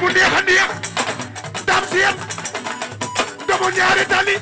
mu neex a neex dam seen domo ñaari tali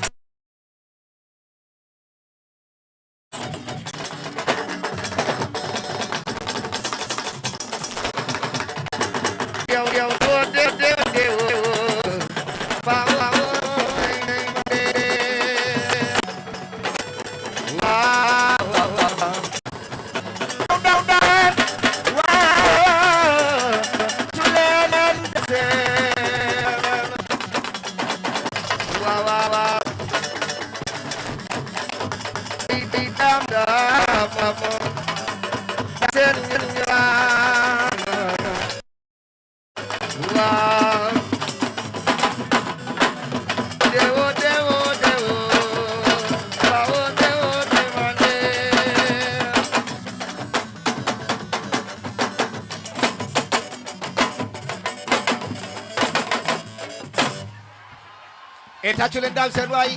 tàccu leen daal seen waay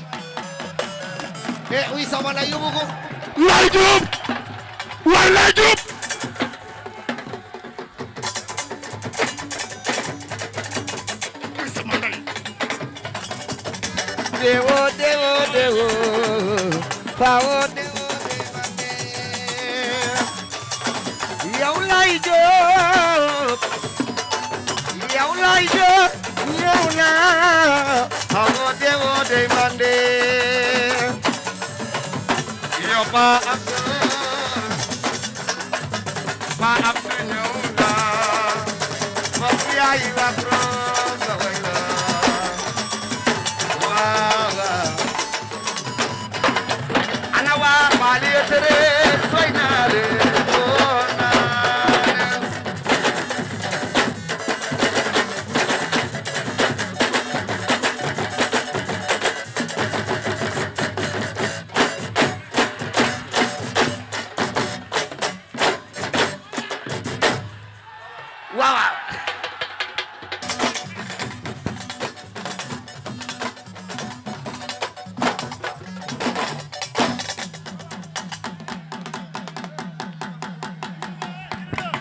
oui sama lay yóbbu ko Lay Diop waay Lay Diop sama lay dewo fawo dewo yow Lay Diop yow na fawo dewo de mande yow pa am ñëw na ma yaay wa bronze wayla ana wa mali tere soinale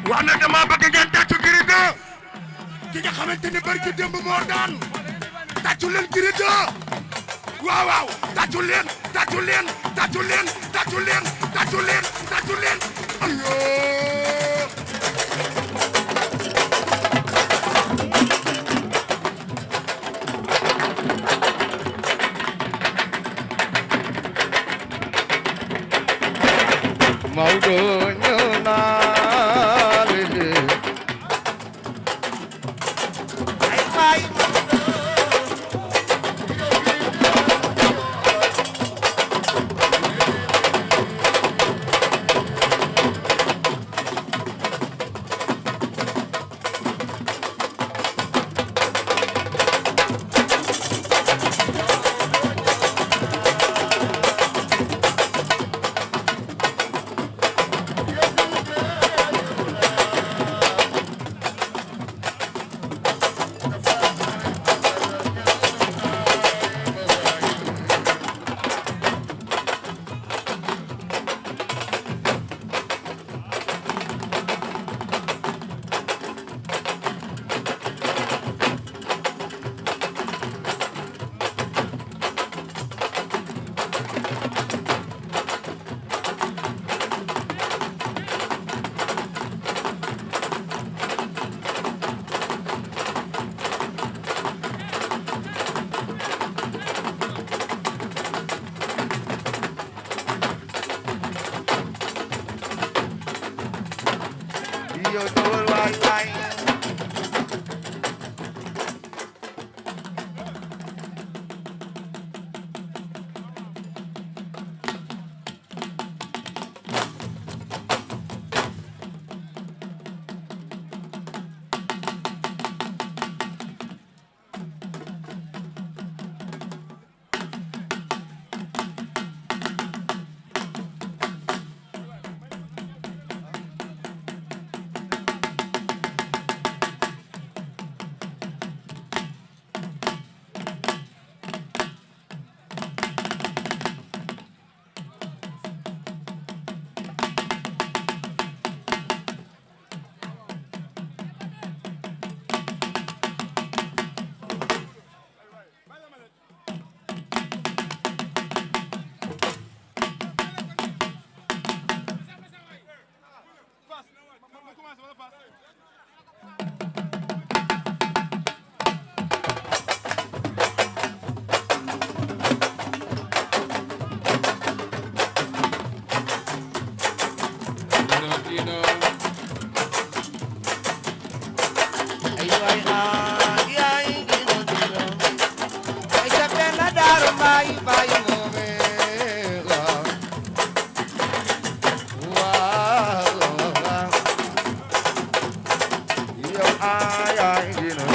wax na dama bëgg ngeen tàccu Gris 2 ki nga xamante ne barki démb moo daan tàccu leen Gris 2 waaw waaw tàccu leen ayo Maodo ñëw na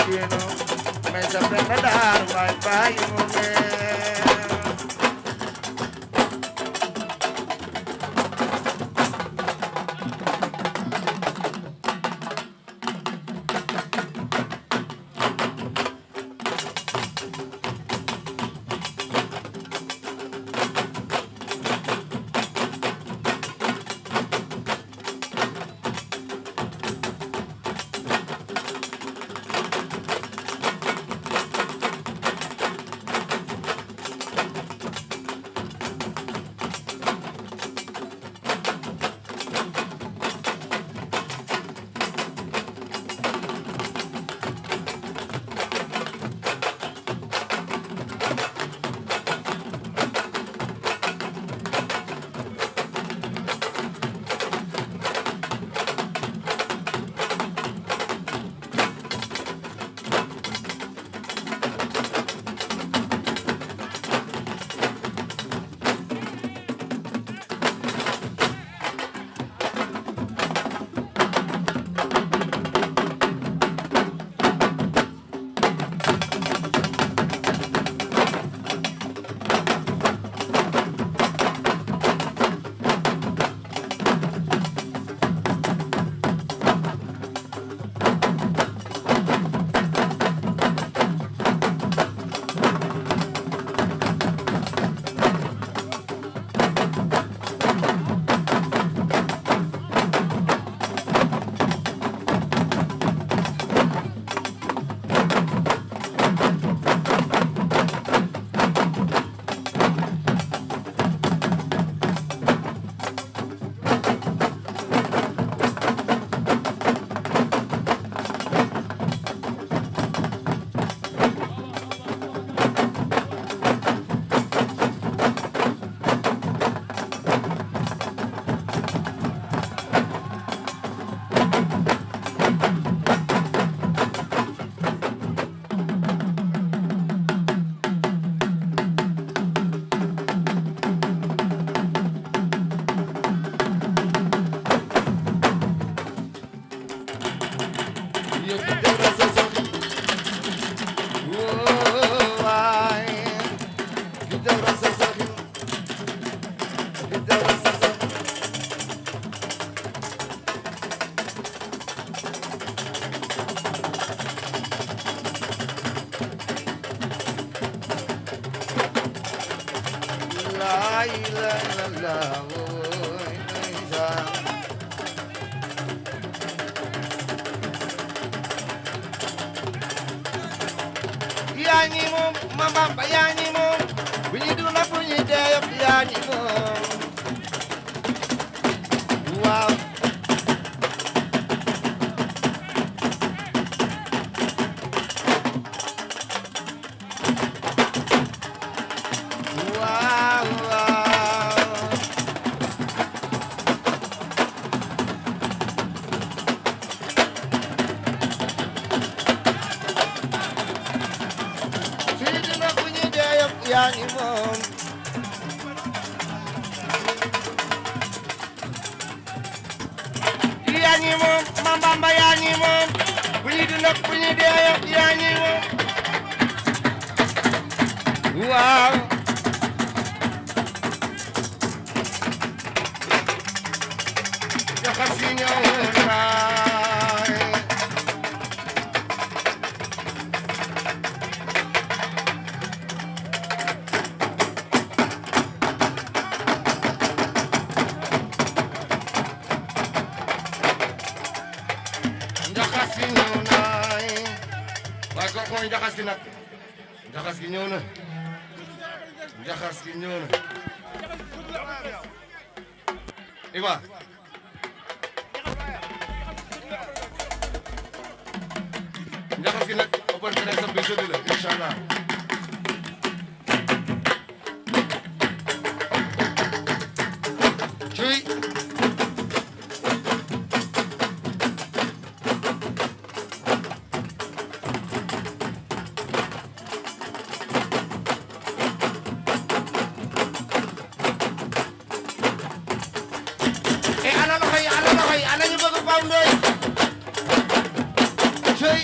dino may sa benn daar waay bàyyi mu meen yaa ñi moom ma bamba yaa ñi moom bu ñu duna bu ñu dee yëpp yaa ñi moom waaw waaw waaw fii dina bu ñu dee yëpp yaa ñi moom yaa ñi moom ma bamba yaa ñi moom bu ñu dina bu ñu dee yëpp yaa ñi moom waaw jaxas yi ñëw naay jaxas yi ñëw naay waaye kooku mooy jaxas gi nag jaxas gi ñëw na jaxas gi ñëw na Iba jaxas gi nag open presse am bi jeudi la inchallah cuy ana loxo yi ana ñu bëgg Pape Ndoye cey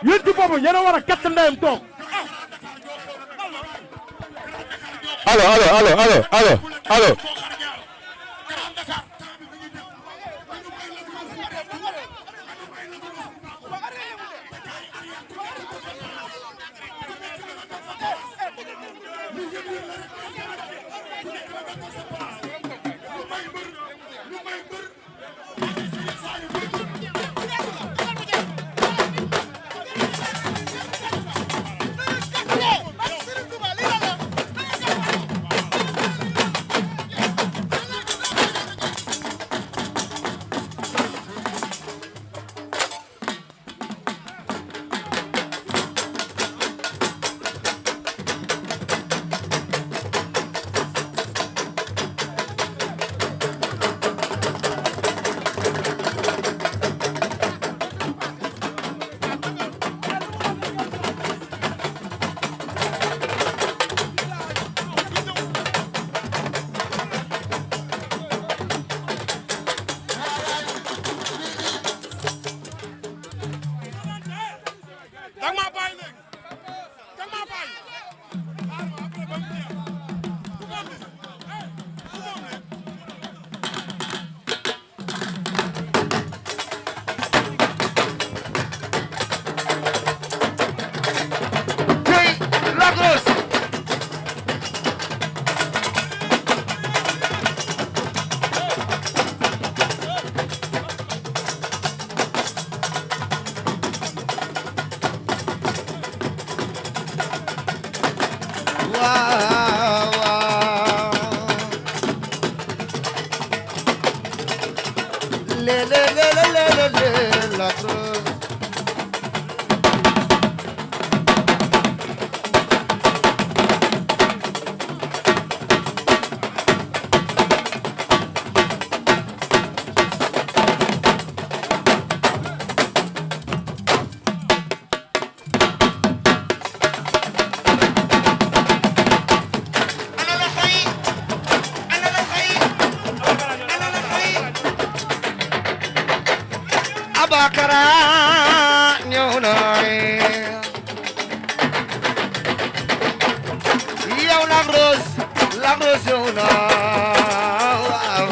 yéen ci boobu yéen a war a katt ndeyam toog. allo. Abakara ñëw na yow Lac Rose ñëw na waaw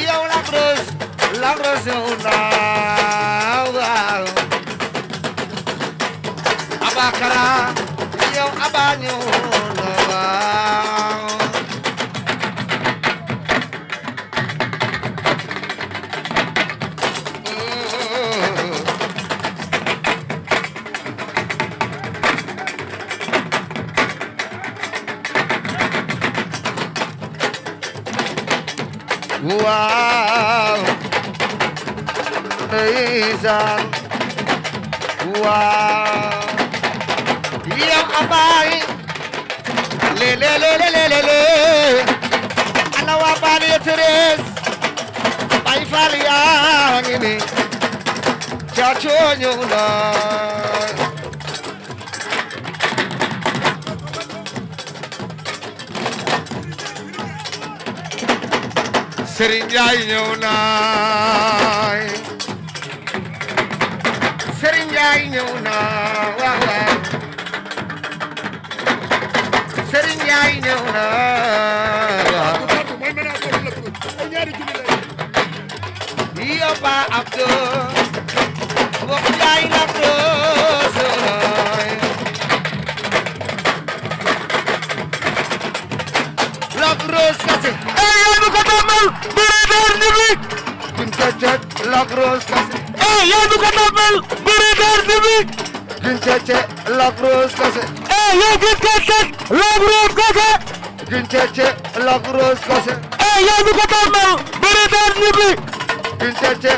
yow Lac Rose ñëw na waaw Abakara yow Aba ñëw na waaw waaw ndeysaan waaw yow abaay le ana waa baal ya Thérèse bay faal yaa ngi ni caacoo ñëw na Serigne Ndiaye ñëw na Serigne Ndiaye ñëw na waaw waaw Serigne Ndiaye ñëw na waaw yow Ba Abdou bokk Ndiaye Lac Rose Lac Rose kase yow du ko toppal bëri door ñibbi gin cece Lac Rose kase yow gis ko teg Lac Rose kase gin cece Lac Rose kase yow du ko toppal bëri door ñibbi gin cece